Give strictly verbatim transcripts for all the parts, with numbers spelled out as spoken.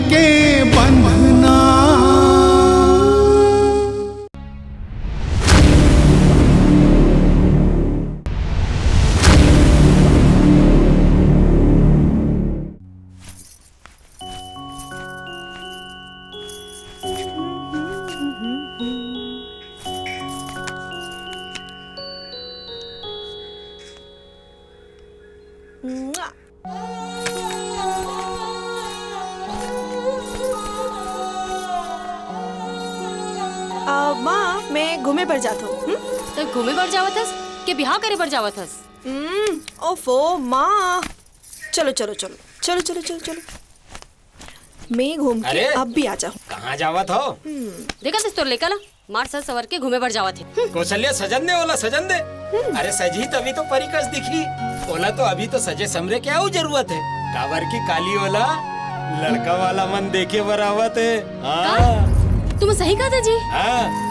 के बंधना। अ, माँ, मैं घूमे बर जात हूँ। हम्म? त घूमे बर जावत हस के बिहाव करे बर जावत हस? हम्म, ओफो, माँ। चलो, चलो, चलो। चलो, चलो, चलो, चलो। मैं घूम के अरे, अब भी आ जाऊँ। कहाँ जावत हो? हम्म। देखत हस तोर लइका ला? मार सज सवर के घूमे बर जावत हे। हम्म। कौशल्या, सजन दे ओला, सजन दे। हम्म। अरे, सजही तभी तो परी कस दिखही। ओला तो अभी तो सजे समरे के अउ जरूरत हे, काबर कि काली ओला लड़का वाला मन देखे बर आवत हे। हाँ। का? तुम सही कहत जी? हाँ।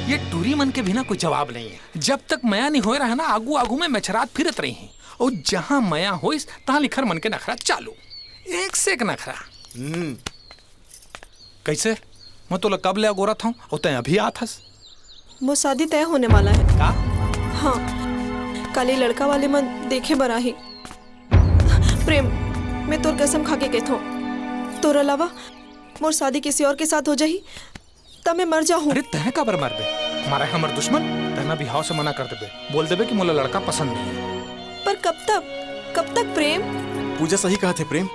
ये टूरी मन के भी ना कोई जवाब नहीं है। जब तक मया नहीं होए रहा ना, आगू आगू में मेछरात फिरत रही हैं। अउ जहाँ मया होइस, तहाँ लिखर मन के नखरा चालू। एक से एक नखरा। हम्म। कैसे? मैं तोला कब ले अगोरत हूँ, अउ तैं अभी आत हस? मोर शादी तय होने वाला है। का? हाँ, काली लड़का वाले मन देखे बर आही। प्रेम, मैं तोर कसम खा के कहत हूँ, तोर अलावा मोर शादी किसी और के साथ हो जाही, त मैं मर जाहूँ। अरे, तैं काबर मरबे? मारा है हमर दुश्मन, तैं ना बिहाव से मना कर देबे, बोल देबे कि मोला लड़का पसंद नहीं है। पर कब तक, कब तक प्रेम? पूजा सही कहत हे प्रेम,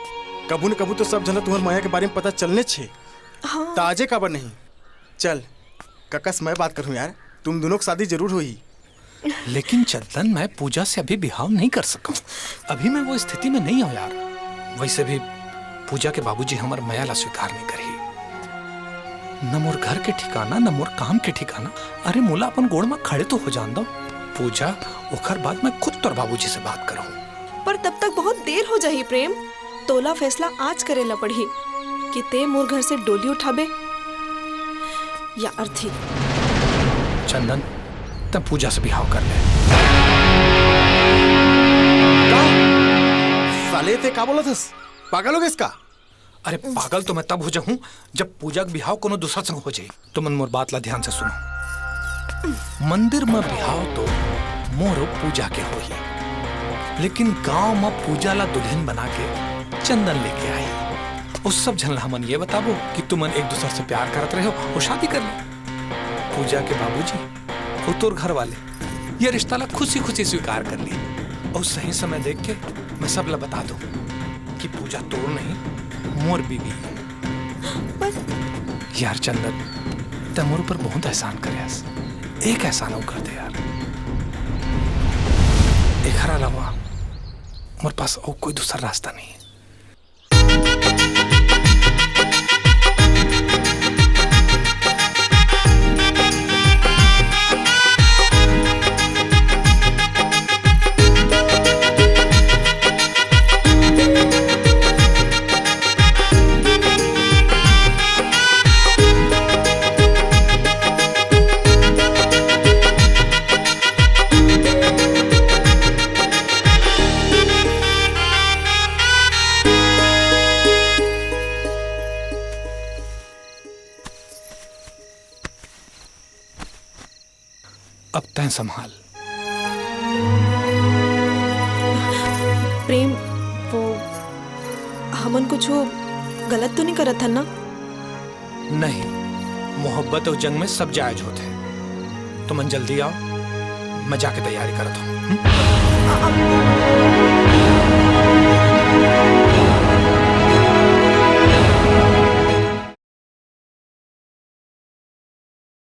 कभू न कभू तो सब झन ला तुम्हर मया के बारे में पता चलने छे। हाँ। त आजे काबर नहीं? चल, कका से मैं बात करहूँ यार, तुम दोनों की शादी जरूर होही। लेकिन चंदन, मैं पूजा से अभी बिहाव नहीं कर सकूं। अभी मैं वो स्थिति में नहीं हूं यार। वैसे भी पूजा के बाबूजी हमर मया ला स्वीकार नहीं करही। न मोर घर के ठिकाना, न मोर काम के ठिकाना। अरे मोला अपन गोड़ में खड़े तो हो जान दो पूजा, ओकर बाद मैं खुद तोर बाबूजी से बात करूं। पर तब तक बहुत देर हो जाही प्रेम। तोला फैसला आज करे ला पड़ही कि ते मोर घर से डोली उठाबे या अर्थी। चंदन, तैं पूजा से बिहाव कर ले। का? साले, ते का बोलत हस? पागल हो गेस का? अरे, पागल तो मैं तब हो जाहूं, जब पूजा के बिहाव कोनो दूसर संग हो जाही। तुमन मोर बात ला ध्यान से सुनो। मंदिर म बिहाव तो मोर अउ पूजा के होही, लेकिन गांव म पूजा ला दुल्हन बना के चंदन लेके आही। अउ सब झन ला हमन ये बताबो कि तुमन एक दूसर से प्यार करत रहे हो अउ शादी कर ले। पूजा के बाबूजी अउ तोर घर वाले ये रिश्ता ला खुशी खुशी स्वीकार कर ली। अउ सही समय देख के मैं सब ला बता दूं कि पूजा तोर नहीं, मोर बीवी है। पर यार चंदन, तैं मोर ऊपर बहुत एहसान करे हस। एक एहसान अउ कर दे यार। एखर अलावा मोर पास अउ कोई दूसर रास्ता नहीं है। अब तैं संभाल। प्रेम, वो हमन कुछ गलत तो नहीं करत हन ना? नहीं, मोहब्बत अउ जंग में सब जायज होथे। तुमन जल्दी आओ, मैं जाके तैयारी करत हूँ। हम्म?